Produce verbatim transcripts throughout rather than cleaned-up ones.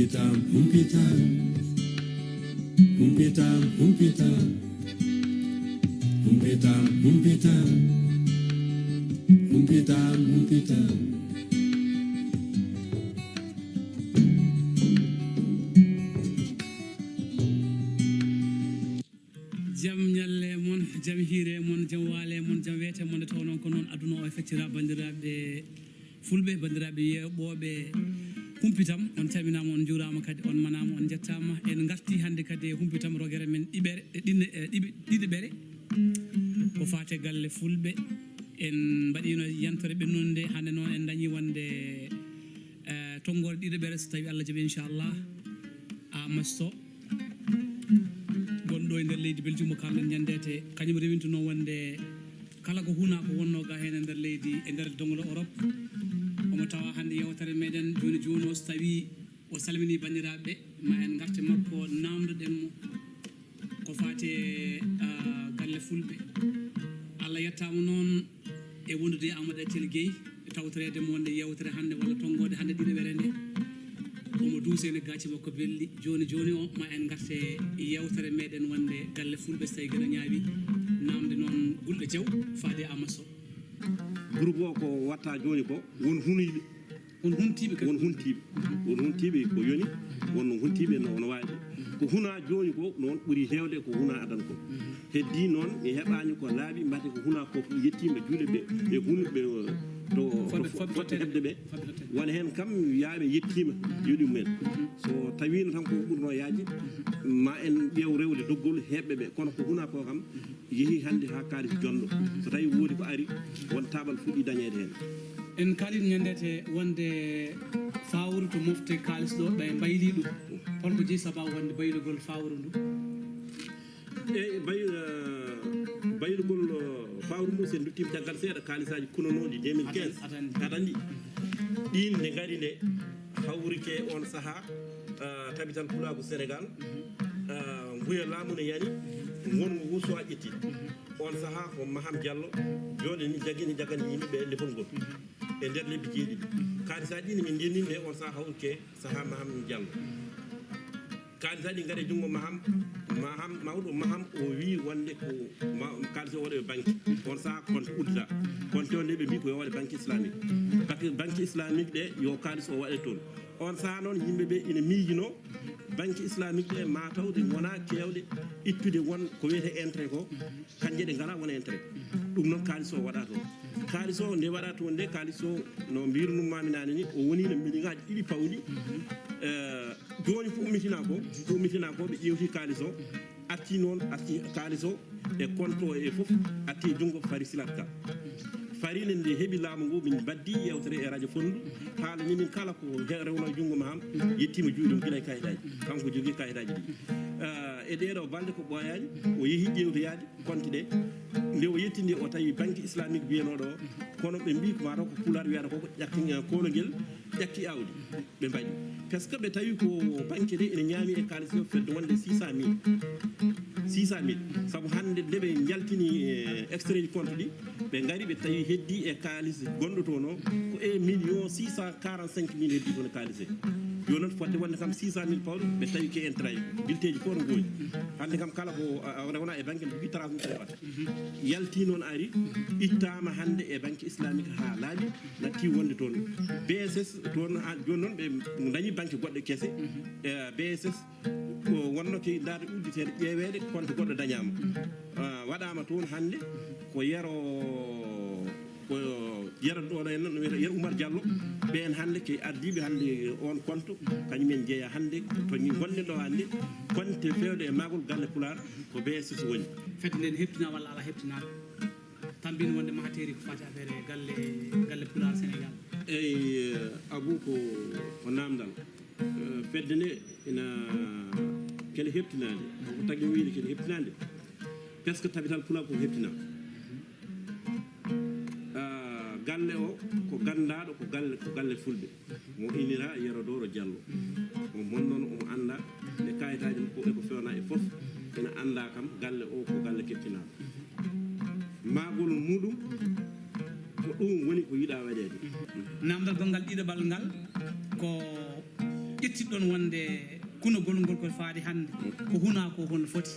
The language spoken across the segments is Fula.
Humpitam, humpitam, humpitam, humpitam. Humpitam, humpitam, humpitam, humpitam. Jam ñalle mon, jam hiire mon, jam waale mon, jam weete mon. Nde tawnoo ko noon aduna o e feccira, banndiraaɓe fulɓe, banndiraaɓe yeeɓooɓe Humpitam, on calminaama, on njuuraama kadi, on manaama, on njettaama. En ngartii hannde kadi e Humpitam, rogere men ɗiɓere, e ɗiɗi, e ɗiɓi-, ɗiɗiɓere. Ko faati e galle fulɓe. En mbaɗiino yiyannde ɓennunde, hannde noon en ndañii wonde, eh, tonngoode ɗiɗiɓere, so tawii Allah jaɓii, inchallah. Amadou Sow, gonɗo e nder leydi Belgium, mo kaalɗen ñannde tee, kañum rewintunoo wonde kala ko hunaa ko wonnoo ga heen e nder leydi, e nder doŋle Europe. Omo tawa hannde yeewtere meɗen jooni jooni o, so tawii o salminii banndiraaɓe, ma en ngarte makko, naamndoɗen mo ko faati e, ah, galle fulɓe. Allah yettaama noon e wondude e Amadou Etiel Gueye, e tawtoreede mo wonde yeewtere hannde walla tonngoode hannde ɗiɗiɓere nde. Omo duusi en e gaaci makko belɗi. Jooni jooni o, ma en ngarte e yeewtere meɗen wonde galle fulɓe, so tawii geno ñaawi, naamnde noon Gulɗo Jaw, faade e Amadou Sow. Groupe o ko watta jooni ko won hunuiɓe. Won huntiiɓe kadi. Won huntiiɓe. Won huntiiɓe ko yoni, won huntiiɓe no, no waawi. Ko hunaa jooni ko noon ɓuri heewde ko hunaa adan ko. Heddii noon mi heɓaani ko laaɓi, mbate ko hunaa ko yettiima juuɗe ɓe, ɓe hun-, ɓe, to, to fodde, fo-, fodde fodde heɓde ɓe. Fodde heɓde. Won heen kam yaaɓe yettiima, yoɗi mumen. So tawiino tan ko ɓurnoo yaajde, ma en ƴeew rewde doggol heɓɓe ɓe. Kono ko hunaa ko kam, yehi hannde haa kaalis jonɗo. So tawi woodi ko ari, won taaɓal fuɗɗi dañeede heen. En kaalii ñande tee wonde fawru to mofte kaalis ɗo, ɓe mbayli ɗum. Holko jeyi sababu wonde baylugol fawru ndu? Eyi, bay-, eh, baylugol, eh, fawru ndu, so en nduttiima caggal seeɗa, kaalisaaji kunanooɗi deux mille quinze, aɗa anndi. Aɗa anndi. Ɗiin nde ngari nde, hawrike on sahaa, ah, Tabital Pulaagu Senegaal, ah, mbuya laamu ne yani, ngongu wuso a ƴetti. On sahaa ko Maham Diallo, jooɗe ni jagini, jagani yimɓe ɓe lefol ngol. E nder lebbi jeeɗiɗi. Kaalisaaji ɗi ne min ndenni nde on sahaa hawrike sahaa Maham Diallo. Kaalisaaji ɗi ngari e junngo Maham, Maham, mawɗo Maham o wii wonde ko ma-, kaalis o waɗa e banque. On sahaa compte uddita. Compte o nde ɓe mbii ko yo waɗe banque islamique. Parce que banque islamique ɗe yo kaalis o waɗe toon. On sahaa noon yimɓe ɓe ina miijino banque islamique ɗe ma taw ɗe ngona keewɗe ittude won ko wiyetee intérêt ko, kanje ɗe ngala won intérêt. Ɗum noon kaalis o waɗa toon. Kaalis o nde waɗa toon nde, kaalis o no mbirnummaami naane ni, o woni no milliŋaaji ɗiɗi pawɗi. Eh, jooni ko ummitina ko, ko ummitina ko ɓe ƴeewti kaalis o, arti noon, arti kaalis o e compte o e fof, arti e junngo Fari Silat Ka. Fari ne nde heɓi laamu ngu, min mbaɗdi yeewtere e radio Fonndu, haalani min kala ko he-, rewno e junngo Maham, yettiima juuɗe mum gila e kayitaaji. Kanko jogii kayitaaji ɗi. Ah, e ɗeeɗo balɗe ko ɓooyaani, o yehi ƴeewtoyaade compte ɗe. Nde o yetti nde, o tawi banque islamique biyanooɗo o, kono ɓe mbii ko mataw ko Pulaar wiyata ko, ko ƴakki, eh, koologel ƴakki aawdi. Ɓe mbaɗi. Parce que ɓe tawi ko banque ɗe ene ñaami e kaalis o fedde wonde six cent mille. Six cent mille. Sabu hannde nde ɓe njaltini, eh, extrait de compte ɗi, ɓe ngari ɓe tawi heddi e kaalis gonɗo toon o ko un million six cent quarante-cinq mille heddi toon e kaalis he. Jooni noon fodde wonde kam six cent mille pawɗe, ɓe tawi ke intérêt, bulletin ji fof no ngoodi. Hannde kam kala ko a, a rewna e banque ne jogii trente mille watta. Yalti noon ari, ittaama hannde e banque islamique haa laaɓi, natti wonde toon. B S S toon, haa jooni noon ɓe ndañi banque goɗɗe kese. Eh, B S S ko wonno ke ndaarde udditeede, ƴeeweede compte goɗɗo dañaama. Ah, waɗaama toon hannde ko Yero, ko Yero ɗo en noon, wiyetee Yero Oumar Diallo. Ɓeen hannde ke ardiiɓe hannde on compte, kañum en jeyaa hannde to ngonɗen ɗo hannde, compte feewde e maagol galle Pulaar ko B S S woni. Fedde nde ne heɓtina walla alaa heɓtinaaka? Tammbino wonde mahateeri ko faati affaire e galle, galle Pulaar Senegaal. Eyi, Abou, ko, ko naamndal. Eh, fedde nde ina kene heɓtinaande. Ko tagi o wiide kene heɓtinaande. Parce que Tabital Pulaar ko heɓtinaande. Ah, galle o ko ganndaaɗo, ko galle, ko galle fulɓe. Mo inira Yero Dooro Diallo. Mo mon noon omo annda e kayitaaji makko e ko fewnaa e fof. Ina annda kam galle o ko galle keɓtinaaɗo. Maagol muɗum ko ɗum woni ko yiɗaa waɗeede. Naamndal gonngal ɗiɗaɓal ngal ko ƴettiɗon wonde kunogol ngol ko faade hannde ko hunaa ko hon foti.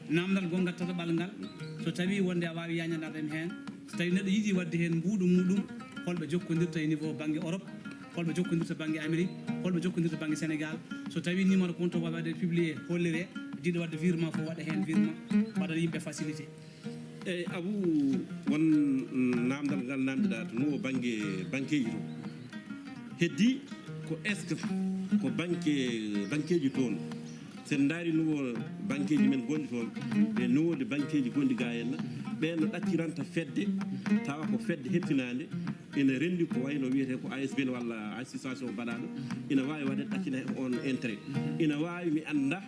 Namdal gonngal tataɓal ngal, so tawii wonde a waawi yaañandaade mi heen, so tawii neɗɗo yiɗi waɗde heen mbuuɗu muɗum, holɓe jokkondirta e niveau bannge Europe, holɓe jokkondirta bannge Amérique, holɓe jokkondirta bannge Sénégal, so tawii numéro compte o waɗa publié, holliree, jiɗo waɗde virement fof waɗa heen virement, waɗa yimɓe facilité. Eyyi Abou, won namdal ngal namdiɗa to nouveau bannge banqueeji to. Heddi ko est-ce que ko banque banqueeji toon, so en ndaari nouveau banqueeji men gonɗi toon e nouveau de banqueeji gonɗi ga henna, ɓe no ɗacciranta fedde, tawa ko fedde heɓtinaande, ina renndi ko wayno wiyetee ko A S B L walla association baɗaaɗo, ina waawi waɗde ɗaccina on intérêt. Ina waawi mi annda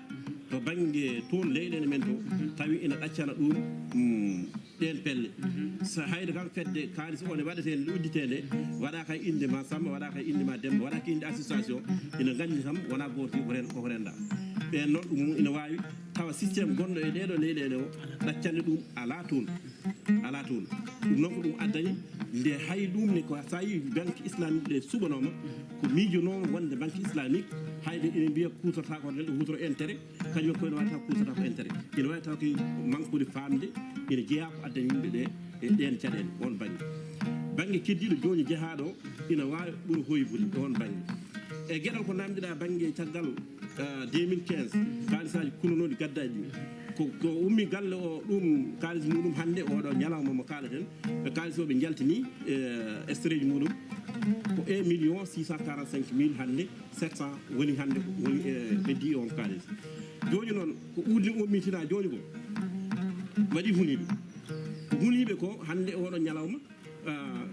to bannge toon leyɗeele men to, tawi ina ɗaccana ɗum ɗeen pelle. So hayde kam fedde kaalis o ne waɗetee nde udditee nde, waɗaaka e innde ma Samba, waɗaaka e innde ma Demba, waɗaaka e innde association, ina nganndi kam wonaa gooto ko ren koko rennda. Ɓeen noon ɗum ina waawi tawa système gonɗo e ɗeeɗo leyɗeele o ɗaccande ɗum alaa toon. Alaa toon. Ɗum noon ko ɗum addani nde hay ɗum ne ko so a yii banque islamique ɗe suɓanooma ko miijonooma wonde banque islamique hayde ina mbiya kuutortaako neɗɗo hutoro intérêt, kañum en koye no waawata kuusata ko intérêt, ina waawi taw koye mankude faamde ina jeyaa ko addani yimɓe ɓe e ɗeen caɗeele oon bannge. Bannge keddiiɗo jooni jehaaɗo o ina waawi ɓura hoybude e oon bannge. E geɗal ko namdiɗa bannge caggal deux mille quinze kaalisaaji kunanooɗi gaddaaji ɗi ko ko ummi galle o ɗum kaalis muɗum hannde oɗo ñalawma mo kaalaten ɓe kaalis o ɓe njaltini e extrait ji muɗum ko un million six cent quarante cinq mille hannde sept cent woni hannde woni e ɓeddi on kaalis. Jooni noon ko ɓurni ummitina jooni ko waɗi huniiɓe ko huniiɓe ko hannde oɗo ñalawma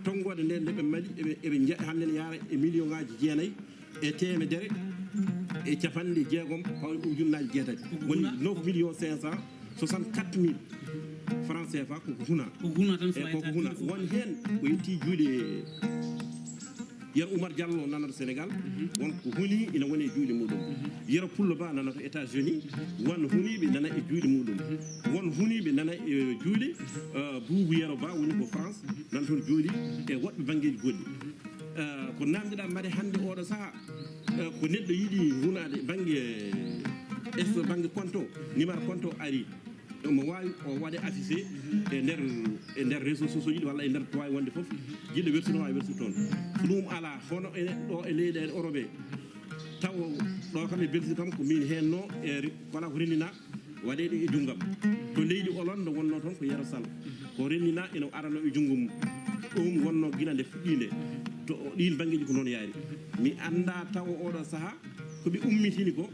tonngoode nde nde ɓe mbaɗi eɓe hannde ne yaara e million ngaji jeenayi e teemedere e capanɗe jeegom paw ujunnaaji jeetati woni neuf million cinq cent soixante quatre mille franc C F A koko huna. Koko huna tan. Eyi koko huna won heen ko yetti juuɗe Yero Oumar Diallo nanoto Sénégal won ko huni ina woni e juuɗe muɗum. Yero Pullo Ba nanoto États-Unis won huniiɓe nana e juuɗe muɗum. Won huniiɓe nana e juuɗe Buubu Yero Ba woni ko France nan toon jooɗi e woɗɓe banngeeji goɗɗi. Ko namdiɗa mbaɗe hannde oɗo sahaa ko neɗɗo yiɗi hunaade bannge est bannge compte o numéro compte o ari omo waawi o waɗe affiché e nder e nder réseau sociaux ji walla e nder towawi wonde fof jiɗɗo wersude wawi wersude toon so ɗum ala hono ene ɗo e leyɗele Europe taw ɗo kam e Belgique kam ko min henno e kala ko rendina waɗeɗe e junggam to leydi Hollande wonno toon ko Yero Sall ko rendina ene arano e junngo mum ɗum wonno gila nde fuɗɗinde to ɗin banngeji ko noon yaari mi annda taw oɗo saaha ko ɓe ummitini ko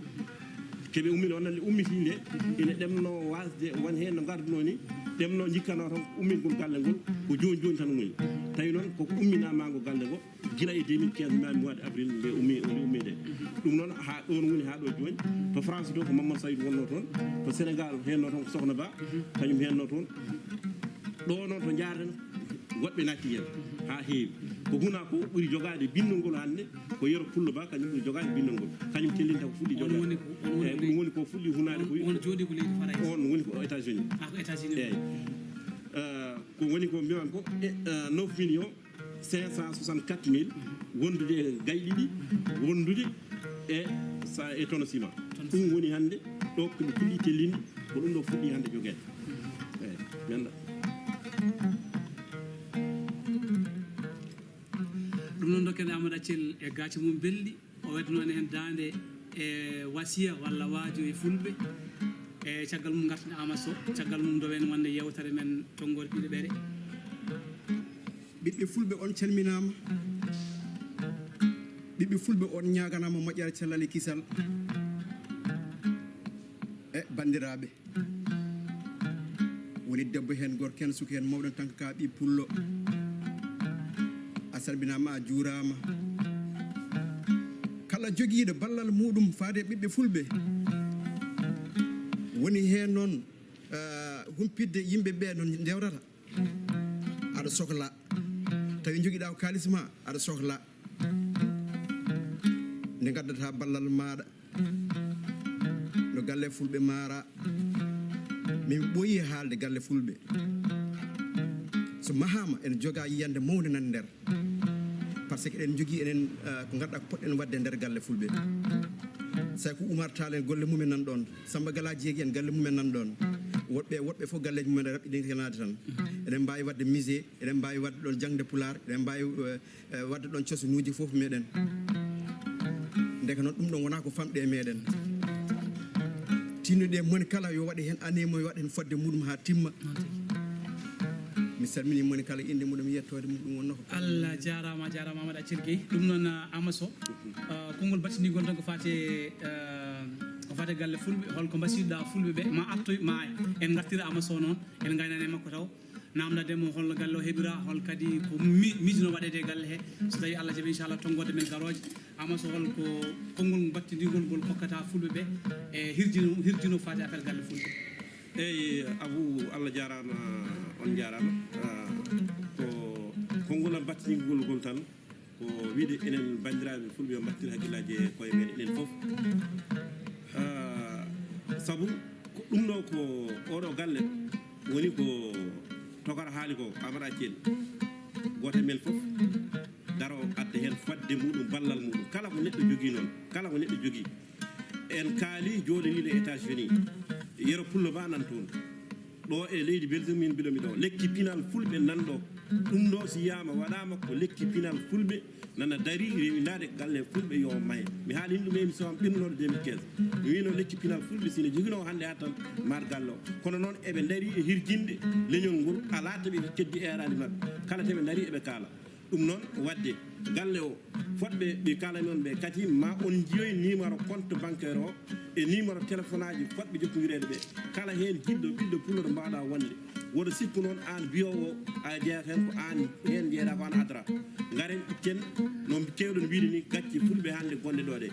keɓe ummino wonande ummitinde ina ɗemno wasde won heen no ngarduno ni ɗemno jikkano tan ummingol galle ngol ko joni joni tan woni tawi noon koko umminamago galle ngo gila e deux mille quinze mami mois de avril nde ummi nde ummi nde ɗum noon ha ɗon woni ha ɗo joni to France to ko Mamadou Saydou wonno toon to Sénégal henno toon ko Sokhna Ba kañum henno toon ɗo noon to jarden woɗɓe natti hen ha heewi ko huna ko ɓuri jogade bindol ngol hannde ko Yero Pullo Ba kañum ɓuri jogade bindol ngol kañum tellinta ko fuɗɗi jogade eyi ɗum woni ko fuɗɗi hunade ko on jooɗi ko leydi Farayse on woni ko États-Unis ah ko États-Unis eyi ko woni ko mbiyan ko neuf millions cinq cent soixante quatre mille wondude e gayɗiɗi wondude e e tono ciment ɗum woni hannde ɗo koɓe puɗɗi tellinde ko ɗum ɗo fuɗɗi hannde jogede eyi ganda ɗum noon dokken Amadou Accel e gaaci mum belɗi o waɗnono heen daande e wasiya walla waajo e fulɓe e caggal mum ngarten Amadou Sow caggal mum ndowen wonde yewtere men tonngode ɗiɗo ɓeɗe ɓiɓɓe fulɓe on calminama ɓiɓɓe fulɓe on ñaganama moƴƴere cellal e kisal e bandiraɓe woni debbo hen gorko hen suka hen mawɗo tan ka ɓi pullo a salminama a juurama kala joguiɗo ballal muɗum faade ɓiɓɓe fulɓe woni hen noon humpitde yimɓe ɓe no ndewrata aɗa sokla tawi joguiɗa ko kalis ma aɗa sokla nde gaddata ballal maɗa no galle fulɓe maara min ɓooyi haalde galle fulɓe so mahama ene joga yiyande mawde nan nder Parce que eɗen njogii enen, eh, ko ngannduɗaa ko poɗɗen waɗde e nder galle fulɓe. Sabu ko Oumar Tall en, golle mumen nan ɗoon, Samba Gala Jeegi en, galle mumen nan ɗoon. Woɗɓe, woɗɓe fof galleeji mumen raɓɓiɗinke naade tan. Eɗen mbaawi waɗde musée, eɗen mbaawi waɗde ɗoon jaŋde pulaar, eɗen mbaawi, eh, eh, waɗde ɗoon cosnuuji fof meɗen. Ndeke noon ɗum ɗoon wonaa ko famɗi e meɗen. Tinnude e moni kala yo waɗe heen année mum, yo waɗe heen fodde muɗum haa timma. Mi salminii moni kala innde muɗum, yettoode muɗum wonno ko. Allah jaaraama, a jaaraama Amadou Accir Gueye. Ɗum noon, ah, Amaso, ah, konngol battindiingol tan ko faati e, ah, ko faati e galle fulɓe, holko mbasiyɗaa fulɓe ɓe, ma attoy, ma ay. En ngartira Amaso noon, en ngaynaan e makko taw. Naamndaade mo holno galle o heɓiraa, hol kadi ko mi-, miijino waɗeede e galle he. So tawii Allah jaɓii, inchallah, tonngoode men garooje. Amaso, hol ko konngol battindiingol ngol kokkata fulɓe ɓe e hirjino, hirjino faati affaire galle fulɓe? Eyi, Abou, Allah jaaraama, on njaaraama. Ah, ko konngol am battindiingol ngol tan, ko wiide enen banndiraaɓe fulɓe yo mbattir hakkillaaji e koye men enen fof. Ah, sabu ko ɗum ɗo ko oɗo galle woni ko tokara haali ko, Amara Accel. Gooto e men fof daro adda heen fodde muɗum, ballal muɗum. Kala ko neɗɗo jogii noon, kala ko neɗɗo jogii. En kaali jooɗoniiɗo États-Unis. Yero Pullo Ba nan toon. Ɗo e leydi Belgique min mbiɗo mi ɗo. Lekki pinal fulɓe nan ɗo. Ɗum ɗo si yiyama waɗama ko lekki pinal fulɓe nana dari rewindaade galle fulɓe yo mahe. Mi haalino ɗum e émission am ɓennooɗo deux mille quinze. Mi wino lekki pinal fulɓe sino jogino hannde ha tan mar galle o. Kono noon eɓe dari e hirjinde leñol ngol, alaa to ɓe keddi eeraade maɓɓe. Kala to ɓe dari eɓe kaala. Ɗum noon, waɗde galle o, fodɓe ɓe kaalami on ɓe, kadi ma on njiyoy numéro compte bancaire o e numéro téléphone aji fodɓe jokkondireede ɓe. Kala heen jiɗɗo ɓiɗɗo pullo ɗo mbaawɗa wonde. Woto sikku noon aan biyoowo a jeeyata heen ko aan heen njeeyɗa ko aan adra. Ngaren ƴetten no keewɗon wiyde ni gacce fulɓe hannde gonɗe ɗo ɗe.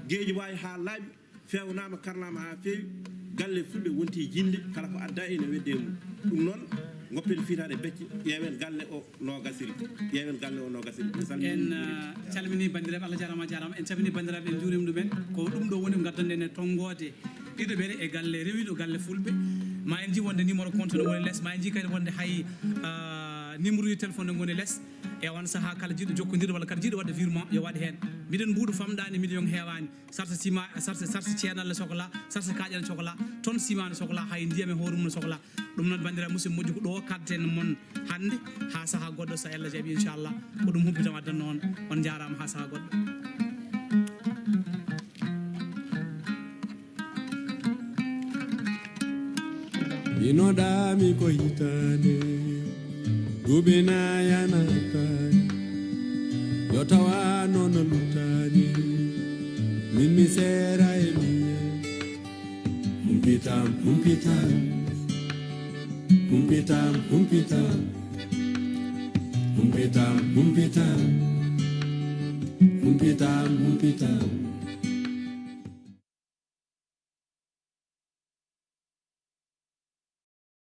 Geeji waawi haa laaɓi, feewnaama, karnaama haa feewi, galle fulɓe wonti jinnde, kala ko adda ene wedde e mum. Ɗum noon, ngoppen fiitaade becce, ƴeewen galle o no gasiri, ƴeewen galle o no gasiri. Mi salmini. En, uh, calmini banndiraaɓe, Allah jaaraama, jaaraama. En calmini banndiraaɓe, en njuurima ɗumen. Ko ɗum ɗo woni ko ngaddanɗen e tonngoode ɗiɗaɓere e galle rewiiɗo galle fulɓe. Ma en nji wonde numéro compte no woni les, ma en nji kadi wonde hay, uh, numéro uji téléphone no ngoni les. E on sahaa kala jiɗɗo jokkondirde walla kadi jiɗɗo waɗde virement yo waɗ heen. Mbiɗen mbuuɗu famɗaani, million heewaani. Sarta sima, sarta, sarta ceenal ne sokla, sarta kaaƴal ne sokla, toon sima ne sokla, hay ndiyam e hoore mum ne sokla. Ɗum noon, banndiraaɓe musidɓe moƴƴi, ko ɗo kadden mon hannde, haa sahaa goɗɗo, so Allah jaɓi, inchallah, ko ɗum humpitama addan noon. On njaaraama, haa sahaa goɗɗo. Inoɗaami ko hitaande, duuɓi na yanataani, yo tawa noon luttaani, min mi seera e miye. Humpitam, humpitam, humpitam, humpitam, humpitam, humpitam, humpitam, humpitam.